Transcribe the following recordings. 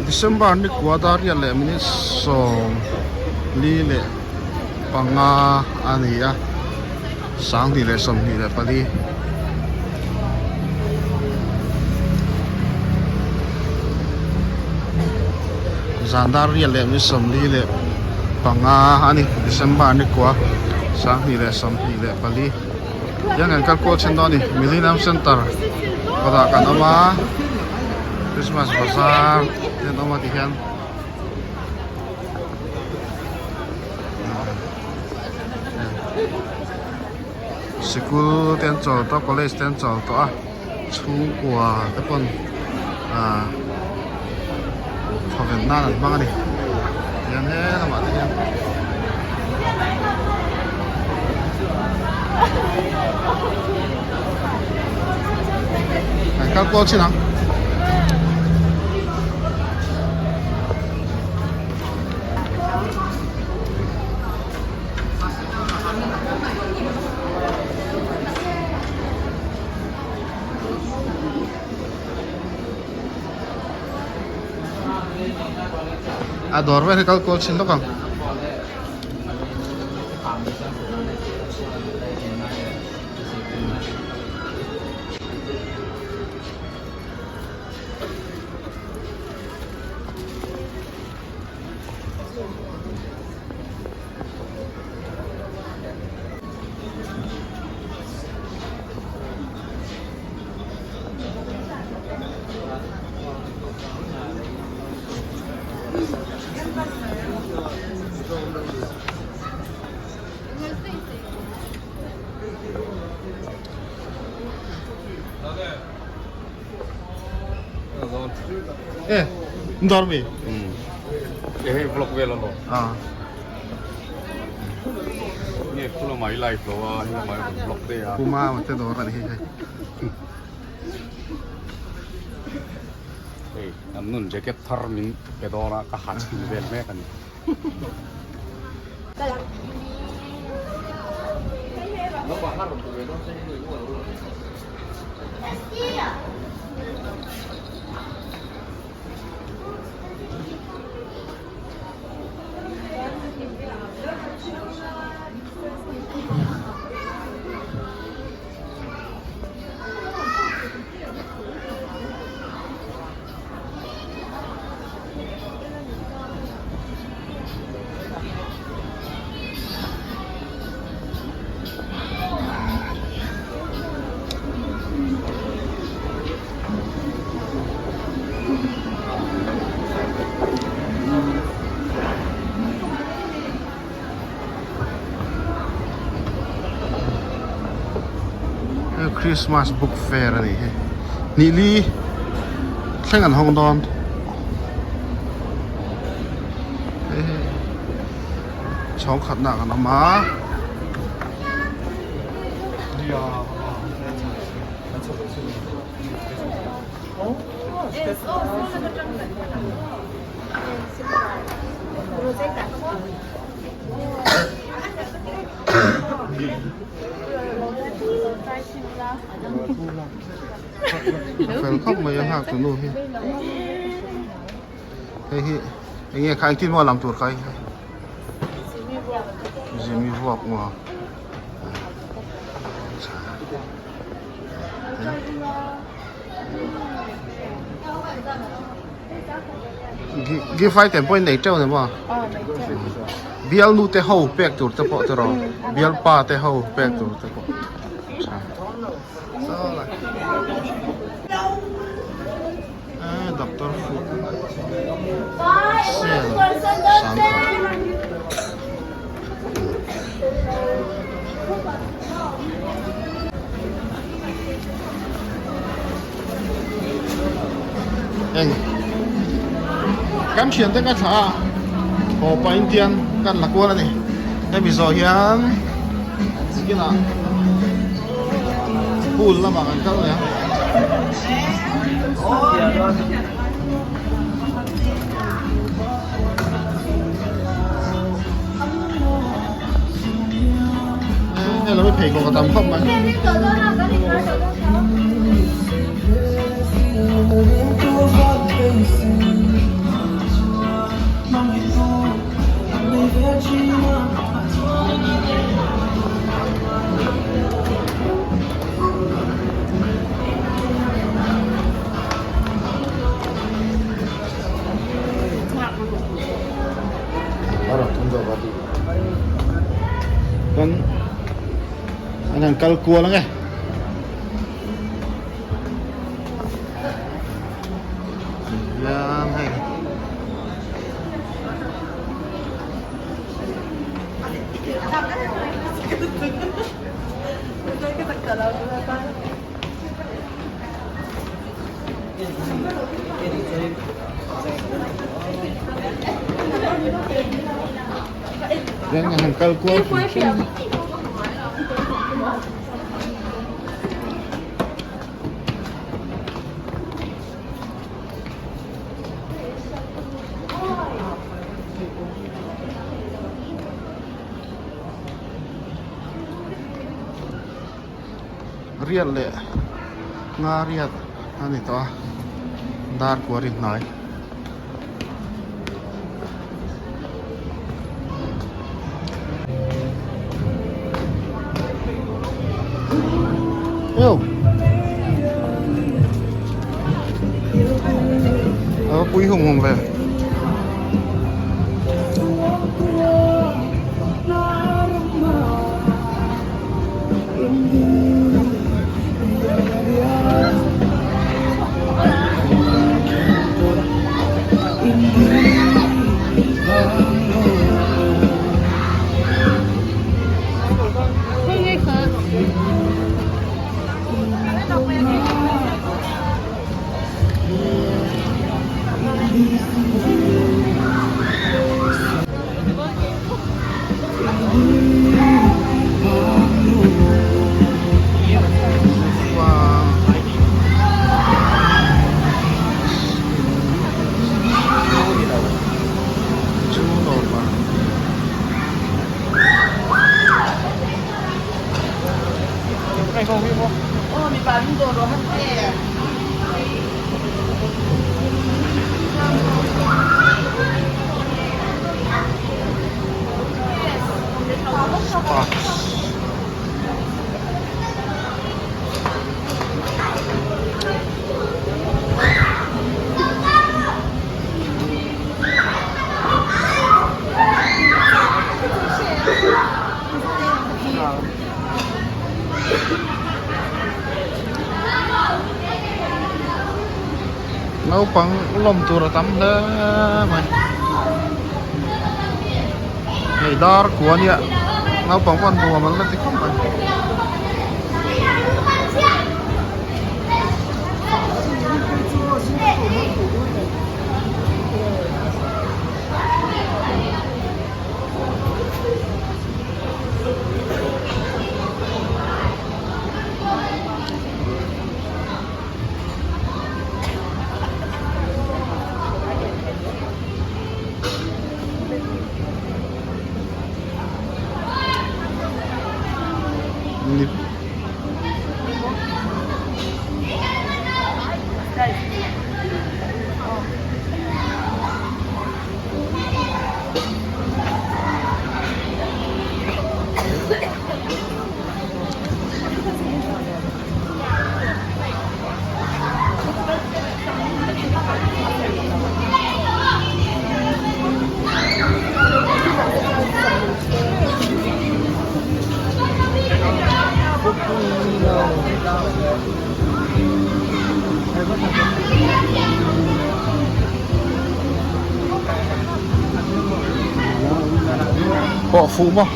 December ni kua dar riat leh minute 45 a ni a 2024. Zan dar riat leh minute 45 a ni December ni kua 2024. Tiang kan kal kual then dawn a ni Millennium Center kawtah kan awm a Christmas bazar te an awm a tihian sikul te an chawl tawh a college te an chawl tawh a chhungkua te pawn ah thawven nan an hmang a ni tihian he lamah te hian. Kan kal kual chin ang. A dawr vel hi kal kual chin lawk ang. E dawr mi hei vlog vel alawm ah nge khula mai live lo a hei mai vlog te a kuma te dawr ani hei hei hei an nun jacket thar min pe dawn a ka ha chhin vel mek ani. Christmas book fair a nih hi nihli thleng an hawng dawn hei hi chhawng khatna ah kan awm a. A fel khawp mai a nghak tu nu hi hei hi eng nge kha engtin maw a lam tur kha hei zimi vuak maw Gift item pawh in nei teuh ni maw? Bialnu te ho pek tur te pawh tiraw bialpa te ho pek tur te pawh tha saw lai eh doctor food sale sangha. Eng kan thian te ka thlah a haw pah in tian kan la kual a ni hemi zawh hian zikinah pool lamah kan kal leh a. Hei lo hi pheikhawk a tam khawp mai. Kan kal kual ange. Hian hei. Hian kan han kal kual hrim hrim. Riat leh nga riat a ni tawh a dar kuar i hnai. Eo Ờ, pui hùng hùng về. Sparks. Naupang lawm tur a tam hle mai hei dar kua nia naupang pawh an nuam an la ti khawp mai. Pawh fuh maw?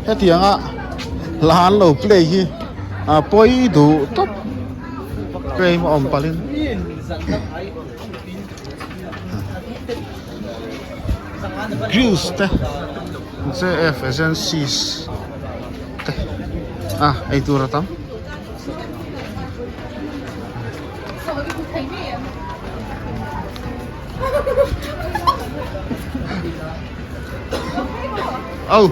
Hetianga hla an lo play hi a pawi duh tawp frame a awm palhin juice te J F agencies te a eitur a tam. Oh.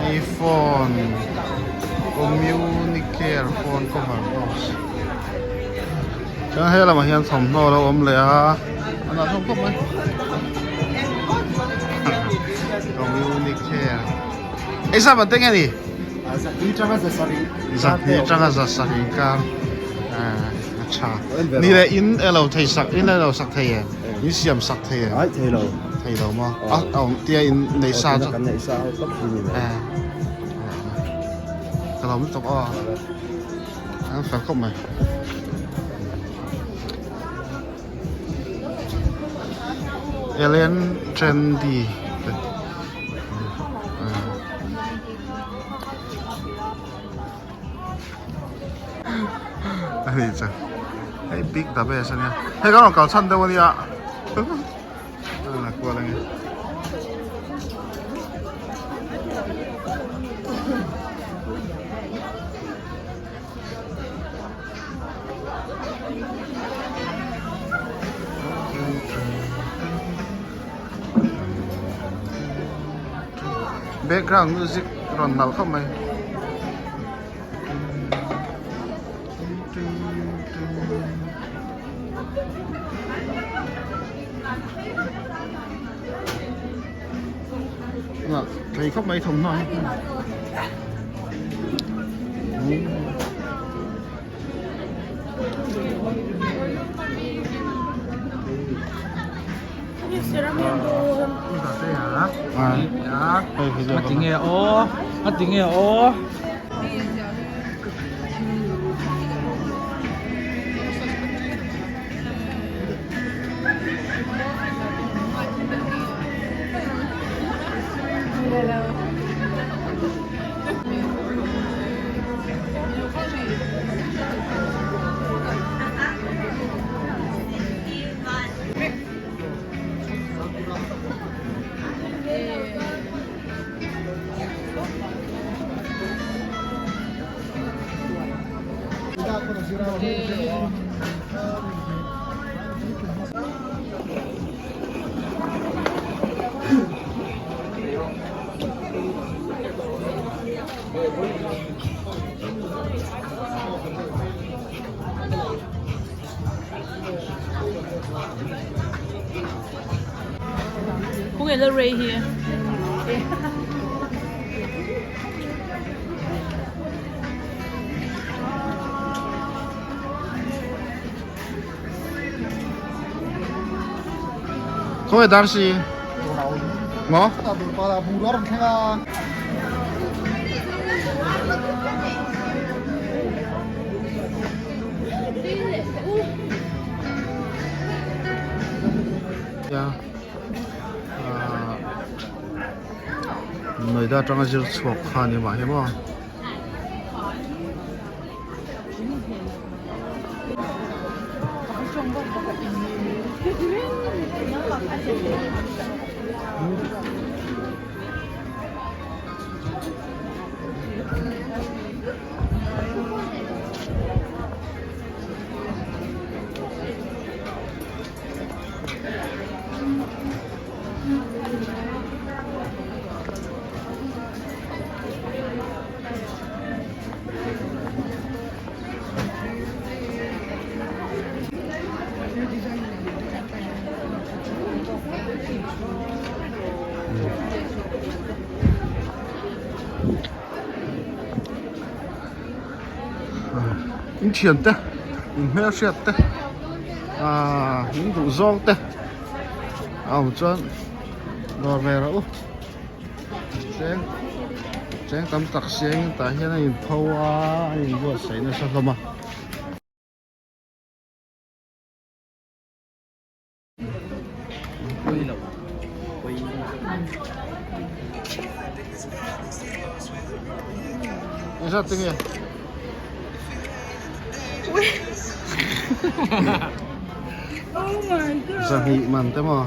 Hei phone communicare phone cover box chuan he lamah hian thawmhnaw a lo awm leh a a dah hlawm khawp mai communicare ei zat eng nge ni zahnih atanga za sarih inkar a tha ni leh in elo thei sak in elo sak thei em in siam sak thei em thei lo maw a awm tia in nei sa chu kan nei sa ho tawp hi ni mai ka lo lutuk aw an fel khawp mai Ellen Trendy A ni chu hei big the best ania hei kan rawn kal chhan deuh ania a la kual ange. Background music rawn nalh khawp mai. Nalh thei khawp mai thawmhnaw hi. A ti nge aw a ti nge aw. Khawnge la rei hi? Khawnge Darcy? Maw? Noida atanga zir chhuak kha ni mah hi maw. In thian te in hmelhriat te ahh in duh zawng te a awm chuan dawr ve rawh u cheng cheng tam tak siangin tah hian a inpho a a inbuatsaih nasa hlawm a. Engzat te nge? Zahnih man te maw?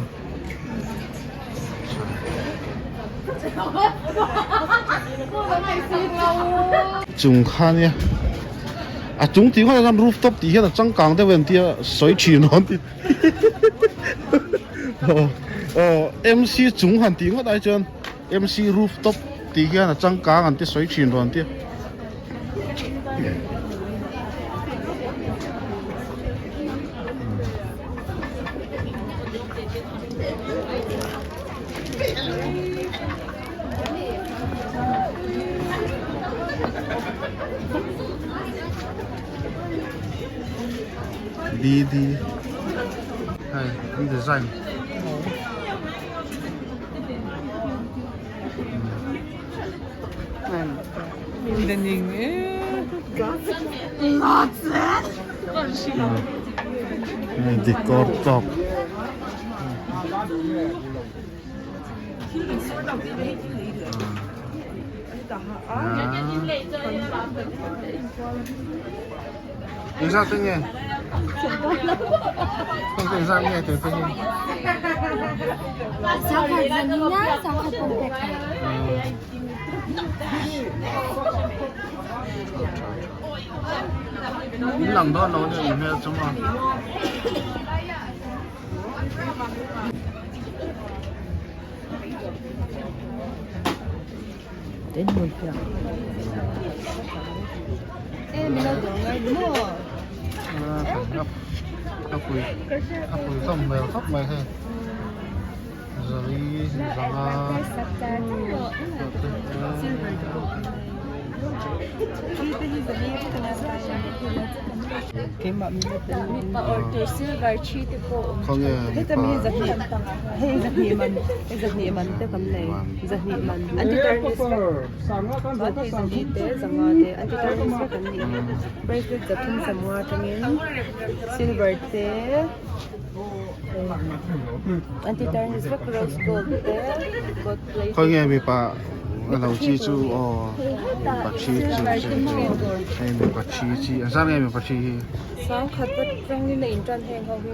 Chung kha nia a chung tih ngawt ah rooftop tih hian a changkang deuh em tia sawi thin awn ti aw MC chung han tih ngawt ai chuan MC rooftop. ti hian a changkang an ti sawi thin rawn tia. BD hei an design hei decor tawk. Engzat te nge? Heng te engzat nge te te hi? Sangkhat zanina sangkhat pawm pek thei. In lang dawn lo nia in hmel chu maw. A pui a pui hlawm hmel khawp mai hei zali zanga Khawi nge mipa a lo chi chu aw mipa thi chi chu hei mipa thi chi a zar nge mipa thi hi Sangkhat atangin a intan heng ho hi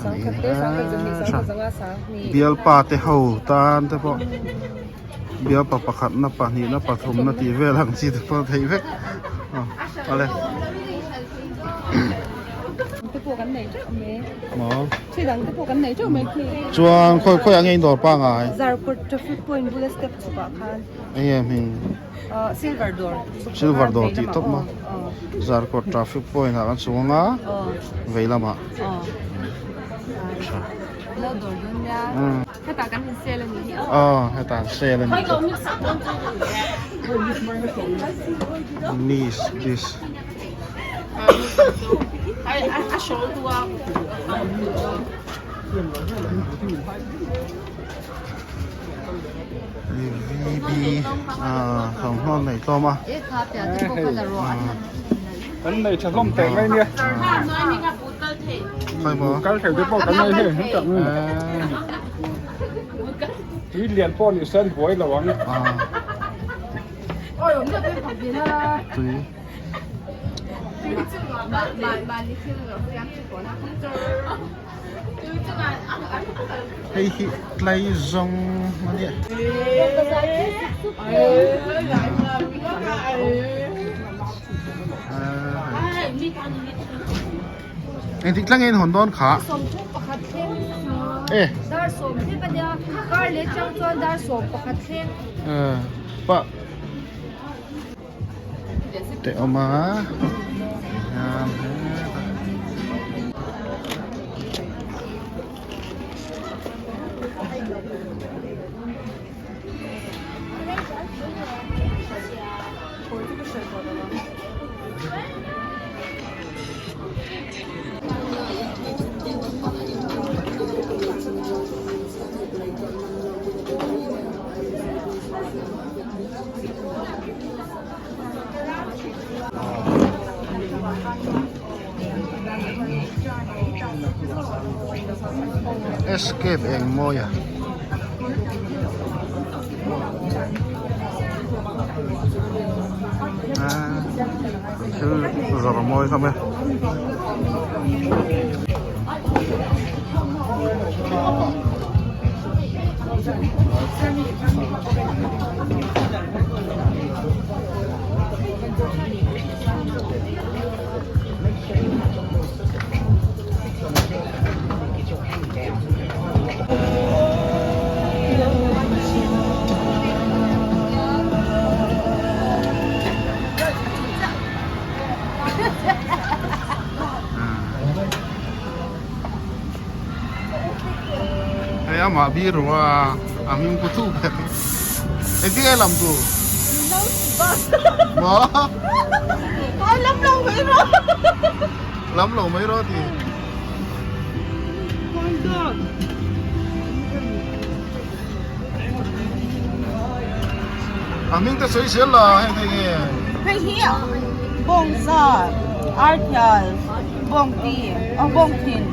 sangkhat te sangkhat zahnih sangkhat zanga sanghnih bialpa te ho tan te pawh bialpa pakhat na pahnih na pathum na tih vel ang chi te pawh a theih vek awle. Te pawh kan nei teuh mai maw thil dang te pawh kan nei teuh mai khi chuan khawi khawi ah nge in dawr pangai Zarkawt traffic point bula step chhuk ah khan eng nge hming Silver dawr Silver dawr tih tawp maw Zarkawt traffic point ah kan chhung anga vei lamah aw hetah an sale a nih chu miss this VB thawmhnaw an nei tlawm a. Kan nei tha hlawm teh mai nia. Kal thei te pawh kan nei hei hei tak. Tui lian pawh ni sen buai lo ang. Tui. Hei hi tlai zawng a nia. Engtik tlang nge in hawn dawn kha? E. Dar sawm thleng a nia. Kar leh chang chuan dar sawm pakhat thleng. Pa. Te awm a hian hetah Escape eng mawi a thil zawrh mawi hlawm e. amah biru a a hming pu tu ber engtin nge lam tur maw Ai lam lo mai rawh lam lo mai rawh ti A hming te sawi zel la heng hei nge. Hei hi bawngsa, arthial, bawngti, aw bawngthin,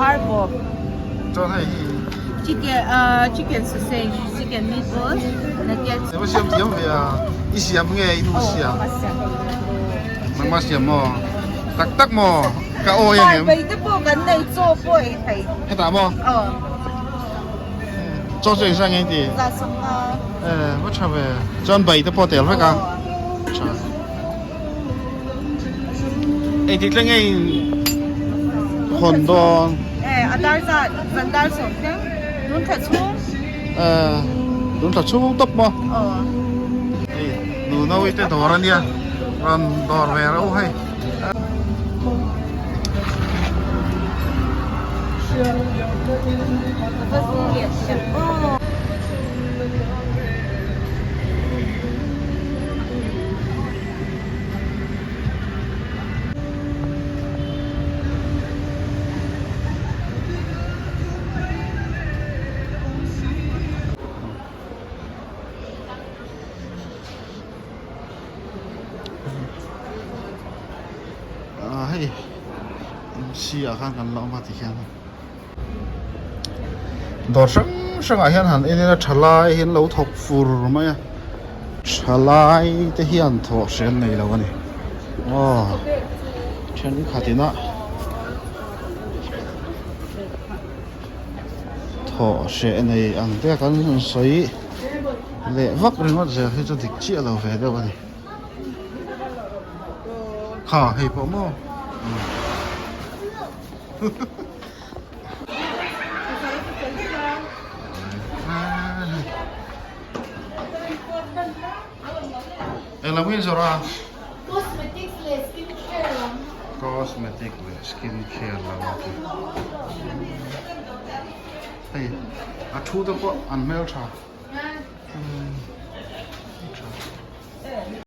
arbawp. Chuan hei hi. Chicken ah chicken sausage, chicken meatballs, nuggets. Eva siam thiam ve a, i siam nge i nu siam? Aw ka siam. Nangma siam maw? Tak tak maw? Ka awi ang em? Bai te pawh kan nei chaw pawh ei thei. Hetah maw? Aw. Chaw chu engzah nge ti? Za sawmnga. Eh, va tha ve. Chuan bai te pawh tel vek a. Tha. Eng tik thleng nge in hawn dawn? Eh, a dar zat, zan dar sawm thleng. Tun thla chhung. Eh, tun thla chhung tawp maw? Aw. Hei, nu nawi te dawr a nia. Rawn dawr ve reuh hei. Ah hei MC ah khan kan la awm a ti hian dawr hrang hrang ah hian han en ila thalai hi an lo thawk fur mai a thalai te hian thawh hre an nei lo a ni aw thenkhat in a thawh hreh nei ang te kan sawi leh vak ringawt zel hi chu dik chiah lo ve deuh a ni. Kha hei pawh maw Eng lam nge zawrh a? Cosmetics leh skin care lam. Cosmetic leh skin care lam a ti. Hei a thu te pawh an hmeltha. Tha.